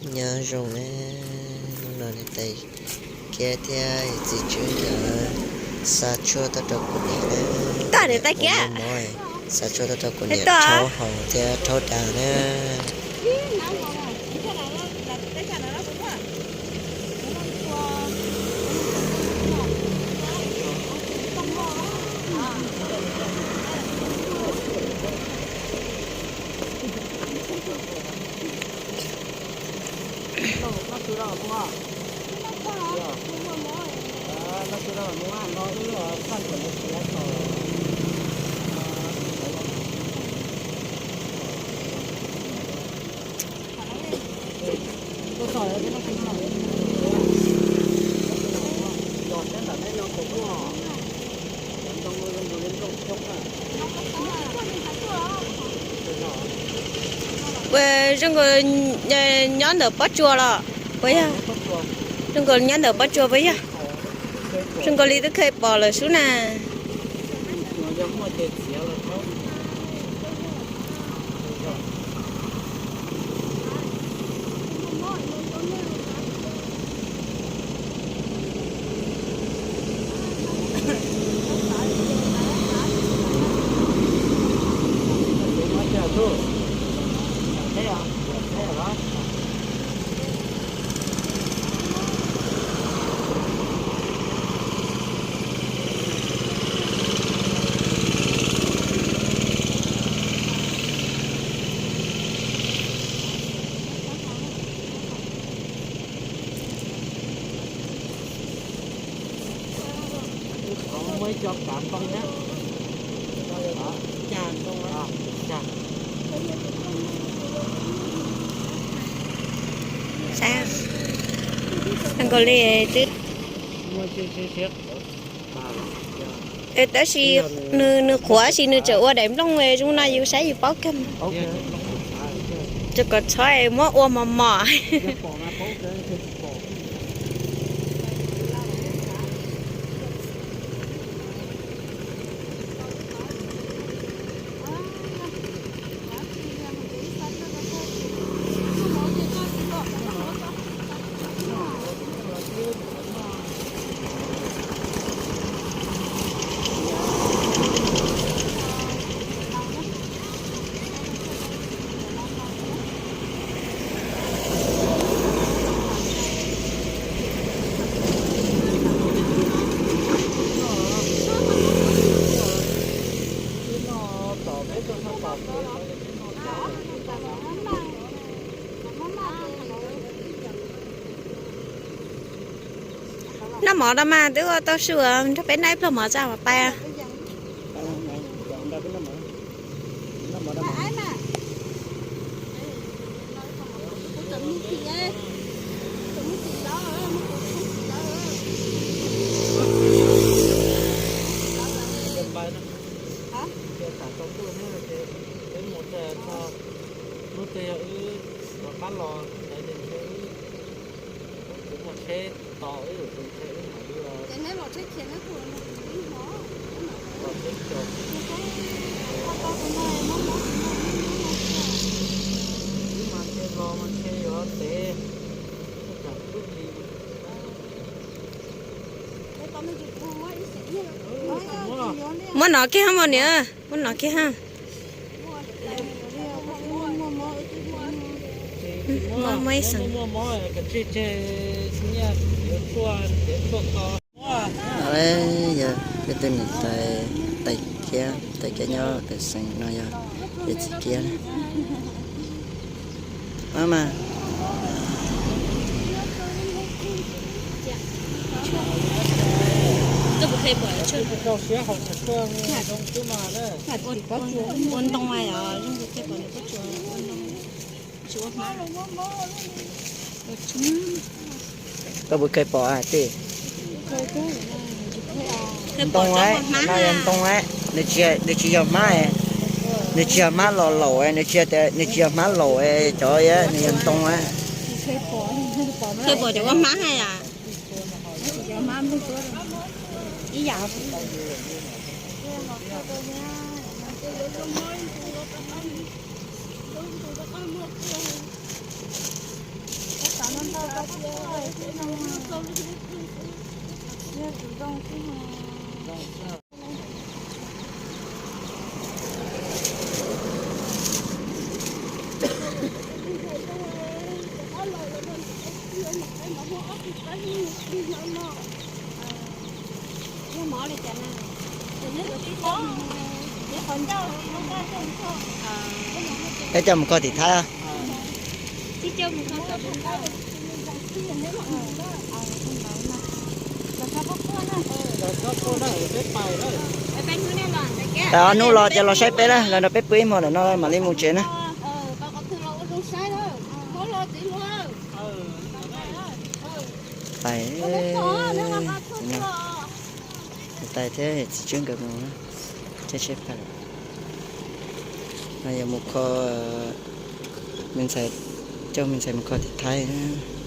Nyob zoo na, hnub no niam tais Kiab thiab yawm txiv Tswb nkawd xa tshuaj tuaj rau kuv niam na. Tab niam tais Kiab, xa tshuaj tuaj rau kuv niam rhaub haus thiab rhaub da na. Zoo nkaus nyob ntawm pob tsuas los puas yog? Zoo nkaus nyob ntawm pob tsuas puas yog? Zoo nkaus li twb kheev pom lawm sub na. Nkaus li twb, tab sis nws qhuav sis nws tseem ua daim nplooj zoo no yus saib yus paub kawg. Rau kom txhob muab ua mos mos. Noj mov tau mas twb ua tau su, nrog peb noj ib pluag mov tso mas pais. Muab no kiag hab mas niam, muab no kiag hab. Muab, muab ib xeem. Yog peb tus niam tais, tais Kiab, tais Kiab nyob pem xeem no yog yawm txiv Kiab. Mas ua ntoo, koj puas kheev pom tej ntoo, no yog ntoo, nws tsis yog hmab, nws tsis yog hmab los laus, nws tsis yog hmab laus, cov nws yog ntoo. Kheev pom cov ua hmab hab a? Ib yam. Peb coj mus kho tim Thaib. Ob hnub los ces los saib peb na, los nrog peb pw ib hmo ntawm no mam li mus tsev na. Tais, tais thiab txiv Tswb nkawd mus tsheb paj. No yog mus kho, me ntxhais, coj me ntxhais mus kho tim Thaib na.